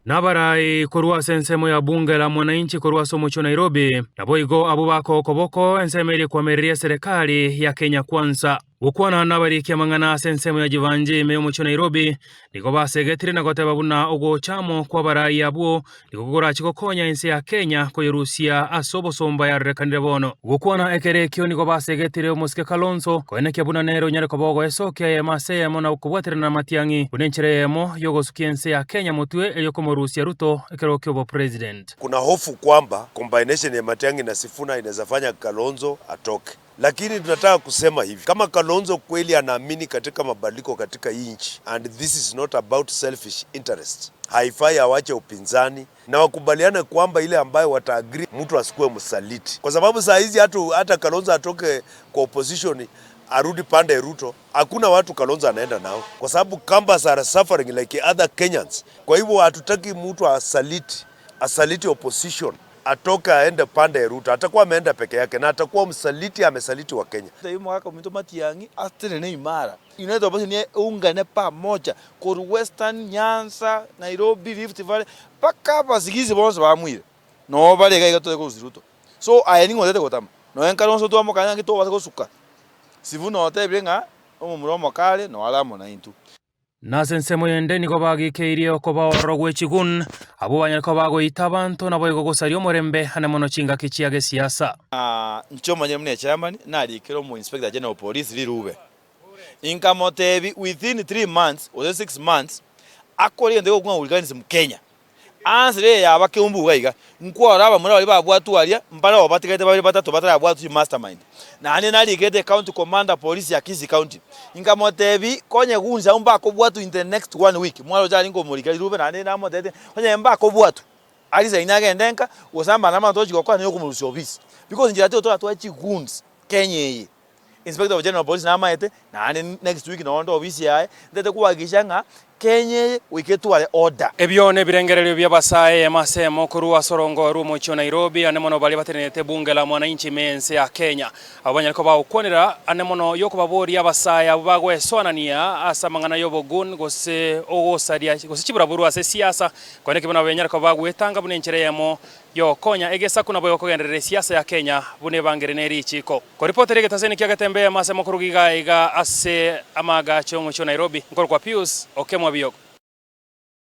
Nabarai korwa ase ensemo ya bunge la mwananchi korwa ase omochie o Nairobi, naboigo abwo bakoa okoboko ensemo eria ekwamereria eserekari ya Kenya Kwanza. Gokwana nabariki amang'ana ase ensemo ya Jivanjii ime y'omochie o Nairobi, nigo basegetire na goteba buna ogocha amo kw'abarai abwo nigo kogorache gokonya ense ya Kenya koyerusia ase obosomba yarorekanire bono. Gokwana ekero ekio nigo basegetire omosike Kalonzo koenekia buna nere onyare koba ogoesokia eyemo ase eyemo na kobwaterana na Matiang'i buna enchera eyemo y'ogosukia ense ya Kenya motwe erio komorusia Ruto ekero ki'obopresident. Kuna hofu kwamba combination ya Matiang'i na Sifuna inaweza fanya Kalonzo atoke. Lakini tunataka kusema hivi, kama Kalonzo kweli anaamini katika mabadiliko katika hii nchi and this is not about selfish interest, haifai awache upinzani na wakubaliane kwamba ile ambayo wataagree, mtu asikuwe msaliti, kwa sababu saa hizi hata hata Kalonzo atoke kwa opposition arudi pande ya Ruto, hakuna watu Kalonzo anaenda nao, kwa sababu Kambas are suffering like other Kenyans. Kwa hivyo hatutaki mtu asaliti asaliti opposition atoke aende pande ya Ruto, atakuwa ameenda peke yake na atakuwa msaliti, amesaliti Wakenya. Taiyo omogaka ominto Matiang'i atenene imara. United Opposition eungane pamoja korwa Western, Nyanza, Nairobi, Rift Valley mpaka abasigisi bonsi bamoire noo bare iga iga tore korusia Ruto. So aye ning'o otagete gotama? Nonya Kalonzo twamokanya ng'aki tobasa gosuka. Sifuna otebire ng'a omomura omokare noo are amo naintwe. Na ase ensemo yende nigo bagikeirie okoba ororo gwe chigun, abwo banyare koba bagoita abanto naboigo gosaria omorembe ane mono chingaki chia gesiasa. Inche omonyene buna echairman narikire omo inspector general of police rirube inkamotebi within 3 months gose 6 months akore egento gegokwa ng'a hooliganism Kenya. Answer eye yaba keumbu iga iga, nkwarora abamura baria babwatwe aria, mbare oo batigarete babere batato batarabwatwa chimastermind. Naende narikete county commander police ya Kisii county, inkamotebi konye gunsi abwo mbakobwatwa in the next one week, mwaroche aria nkomorikera rirube naende namotebetie onye mbakobwatwa, aresign agende nka, gose amaandamano togochi gokora nigo okomorusia ofisi. Because inchera taiyo toratware chigoons Kenya eye. Inspector of General Police namaete, naende next week nonde ofisi yaye, ntagete kohakikisha ng'a Kenya eye goika etware order. Ebio nebirengererio bi'abasae eyemo ase eyemo korwa ase orongo rw'omochie o Nairobi, ane mono baria batenenete bunge la mwananchi ime y'ense ya Kenya. Abwo banyare koba bagokwanera ane mono y'okobaboria abasae abwo bagwesoanania ase amang'ana y'obogun gose ogosaria gose chiburaburu ase esiasa, korende ki buna benyare koba bagwetanga buna enchera eyemo Y'ogokonya egesaku nabo egokogenderera esiasa ya Kenya buna ebangire ne richiiko. Koripotera egetaseni kia Getembe ase mokoruga iga iga ase amaagacho y'omochie o Nairobi, nkorokwa Pius Okemwa Biogo.